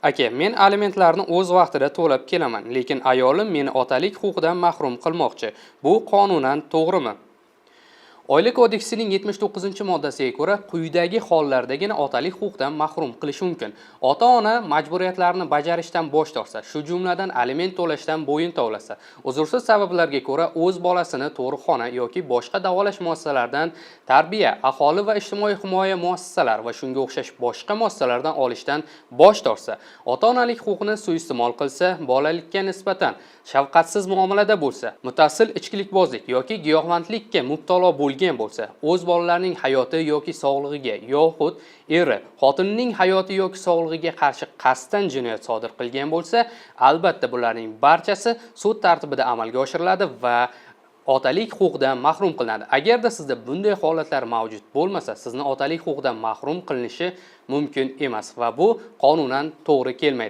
Aka, men alimentlarni o'z vaqtida to'lab kelaman, lekin ayolim meni otalik huquqidan mahrum qilmoqchi. Bu qonunan to'g'rimi? Oila kodeksining 79-moddasiga ko'ra, quyidagi hollardagina otalik huquqidan mahrum qilish mumkin. Ota-ona majburiyatlarini bajarishdan bosh tortsa, shu jumladan aliment to'lashdan bo'yin tovlasa, uzrsiz sabablarga ko'ra o'z bolasini tug'ruqxona yoki boshqa davolash muassasalaridan, tarbiya, aholi va ijtimoiy himoya muassasalari va shunga o'xshash boshqa muassasalardan olishdan bosh tortsa, ota-onalik huquqini suiiste'mol qilsa, bolalikka nisbatan shafqatsiz muomalada bo'lsa, muttasil ichkilikbozlik yoki giyohvandlikka mubtalo bo'lgan bo'lsa, o'z bolalarining hayoti yoki sog'lig'iga yoxud eri, xotinining hayoti yoki sog'lig'iga qarshi qasddan jinoyat sodir qilgan bo'lsa, albatta bularning barchasi sud tartibida amalga oshiriladi va otalik huquqidan mahrum qilinadi. Agarda sizda bunday holatlar mavjud bo'lmasa, sizni otalik huquqidan mahrum qilinishi mumkin emas va bu qonunan to'g'ri kelmaydi.